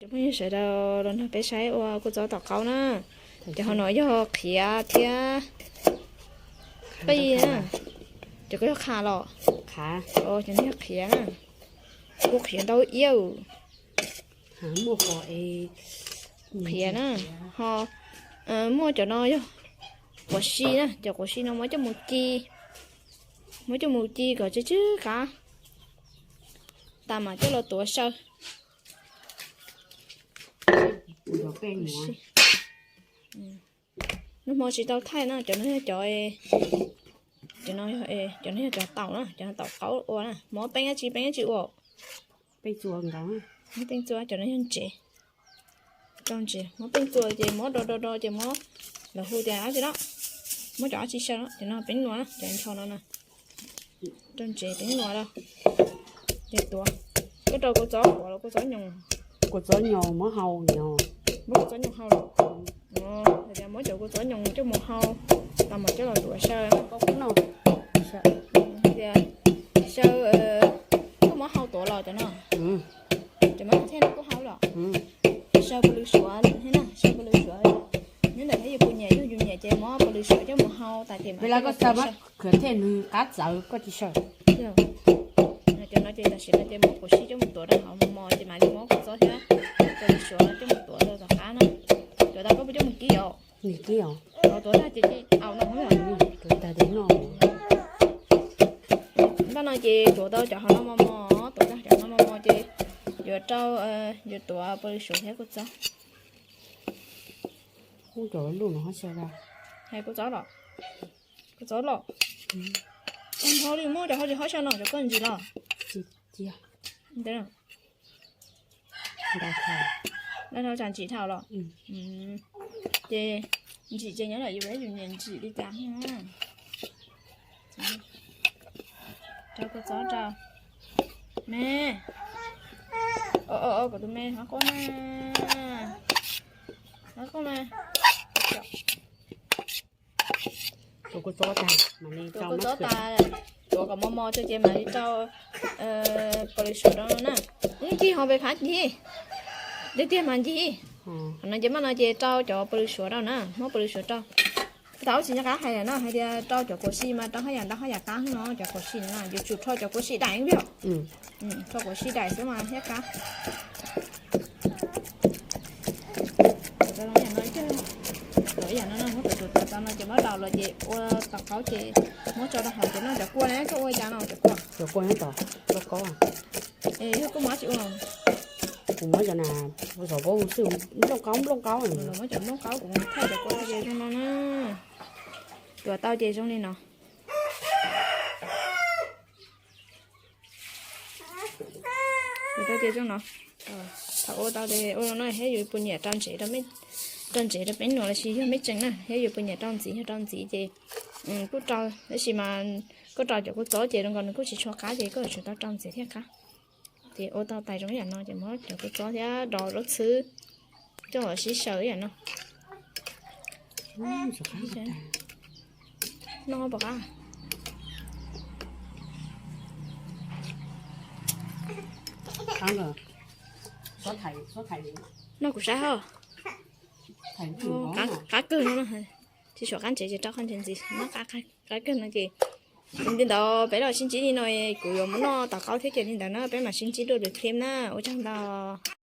Phooj ywg sawv daws los nrog peb saib ua kua txob tau qaub na. Cov hauv no yog qhiav thiab qij na. Cov koj yog qha los? Cov no yog qhiav na. Kuj qhiav ntau iab. Qhiav na. Ho muaj cov no yog quav si na, cov quav si no muab coj mus ci, muab coj mus ci kom tsw tsw qab, tas mam coj los tuav xyaw. Nag hmo tsis tau thaij na, cov no yog cov, cov no yog cov taum na, cov taum qaub ua na, muab peeb dab tsi peeb dab tsi ua. Peeb txua, muab peeb txua, cov no yog ntsev. Rau ntsev, muab peeb txua ces muab do do do ces muab, lawv hu tias dab tsi no, muab cov dab tsi xyaw no, cov no peeb nua na, cov ncho no na. Rau ntsev peeb nua rau. Ces tuav, koj rau kua txob quav los kua txob nyoos? Kua txob nyoos muab hau nyoos. Muab kua txob nyoos hau los? Hais tias muab cov kua txob nyoos coj mus hau, tas mam coj los tuav xyaw. Tias xyaw, koj muab hau tuav los cov no? Cov muab hau thiab no kuj hau los? Xyaw pw lw suav thiab na, xyaw pw lw suav. Nyob ntawm thiab yus puas nyiam, yog yus nyiam ces muab pw lw suav coj mus hau tas ces mam coj los tuav xyaw. Cov no ces tam sim no ces muab quav si coj mus tuav rau hauv mos mos ces mam li muab kua txob thiab pw lw suav coj mus tuav rau tom qab na. Tuav tag koj puas coj mus kib os? Tuav tag ces ci au no. Npaj no ces tuav tau cov hauv no mos mos, tuav tag cov hauv no mos mos ces yuav rau, yuav tuav pw lw suav thiab kua txob. Hais kua txob los? Kua txob los? Tag nrho li muab cov hauv tsis hauv xyaw no cov koj ntsis los? Daj dhau tsam ntsim dhau los? Ces ntsim ces nyob lam yus yus nyiam ntsim li cas. Rau kua txob rau me. Kuv tus me hlob qub na, hlob qub na. Tuav kua txob tas, tuav kom mos mos tso ces mam li rau pw lw suav rau no na. Ci ho pe phav ci, tiag tiag mas ci. Qhov no ces maj no ces rau cov pw lw suav rau na, muab pw lw suav rau. Tau tsis nco qab hais lawm no hais tias rau cov kua si mas rau haj yam ntau haj yam qab no, cov kua si no yus tsum rho cov kua si daim li. Rho kua si daim xwb mas thiaj qab. Tuav ib yam no, muab tuav tuav tau no ces muab daus los ces ua tau qaub ces muab tso rau hauv ces noj cov kua na, koj ua cas no cov kua? Cov kua nyob tod, kua qaub. Es yog koj muab tsis ua? Kuv muab cov na, xyov paub xwb, nplooj qaub nplooj qaub. Muab cov nplooj qaub kuv thaij cov kua tau ces zoo no na. Tuav tau ces zoo li no. Tuav tau ces zoo no. Thaum ua tau ces ua no thiab yus puas nyiam rau ntsev, rau ntsev rau peeb nuam los sis yog mej tseem na, thiab yus puas nyiam rau ntxiv, yog rau ntxiv ces kuj rau, tab sis mas koj rau cov kua txob ces zoo nkaus nws kuj tsis tshua qab ces koj yuav tsum tau rau ntxiv thiaj qab. Ces ua tau tais zoo ib yam no ces muab cov kua txob thiab dos zaub txhwb coj los sib xyaw ib yam no. No pom qab. No kuv saib ho. Qab kawg no, tsis suav qab ntsev ces rau qab ntsev ntxiv no, qab kawg no ces li ntawd peb los sib ntsib li no, kuv yuav mus noj tau qaub thiab ces li ntawd na, peb mam sib ntsib dua lwm clip na, ua tsaug ntau.